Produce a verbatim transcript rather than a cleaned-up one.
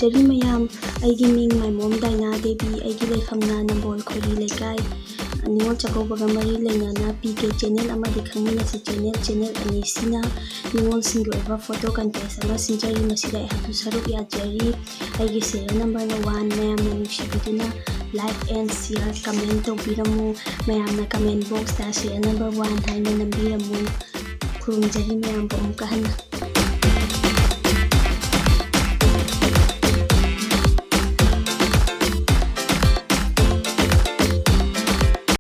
ꯇꯔꯤ ꯃꯌꯥꯝ, ꯑꯩꯒꯤ ꯃꯤꯡ ꯃꯥꯏꯃꯣꯝ ꯗꯥꯏꯅꯥ ꯗꯦꯕꯤ, ꯑꯩꯒꯤ ꯂꯩꯐꯝꯅ ꯅꯝꯕꯣꯜ ꯈꯣꯏꯔꯤ ꯂꯩꯀꯥꯏ꯫ ꯅꯤꯉꯣꯜ ꯆꯥꯛꯀꯧꯕꯒ ꯃꯔꯤ ꯂꯩꯅꯅ ꯄꯤ ꯀꯦ ꯆꯦꯅꯦꯜ ꯑꯃꯗꯤ ꯈꯪꯃꯤꯟꯅꯁꯤ ꯆꯦꯅꯦꯜ, ꯆꯦꯅꯦꯜ ꯑꯅꯤꯁꯤꯅ ꯅꯤꯉꯣꯜꯁꯤꯡꯒꯤ ꯑꯣꯏꯕ ꯐꯣꯇꯣ ꯀꯟꯇꯦꯁ ꯑꯃ ꯁꯤꯟꯖꯔꯤ꯫ ꯃꯁꯤꯗ ꯑꯩꯍꯥꯛꯁꯨ ꯁꯔꯨꯛ ꯌꯥꯖꯔꯤ꯫ ꯑꯩꯒꯤ ꯁꯦꯔꯤꯌꯦꯜ ꯅꯝꯕꯔꯅ ꯋꯥꯟ꯫ ꯃꯌꯥꯝꯅ ꯅꯨꯡꯁꯤꯕꯤꯗꯨꯅ ꯂꯥꯏꯛ ꯑꯦꯟ ꯁꯤꯌꯔ, ꯀꯃꯦꯟ ꯇꯧꯕꯤꯔꯝꯃꯨ꯫ ꯃꯌꯥꯝꯅ ꯀꯃꯦꯟ ꯕꯣꯛꯁꯇ ꯁꯦꯔꯤꯌꯦꯜ ꯅꯝꯕꯔ ꯋꯥꯟ ꯍꯥꯏꯅ ꯅꯝꯕꯤꯔꯝꯃꯨ꯫ ꯈꯨꯔꯨꯝꯖꯔꯤ ꯃꯌꯥꯝꯕꯨ ꯑꯃꯨꯛꯀ ꯍꯟꯅ꯫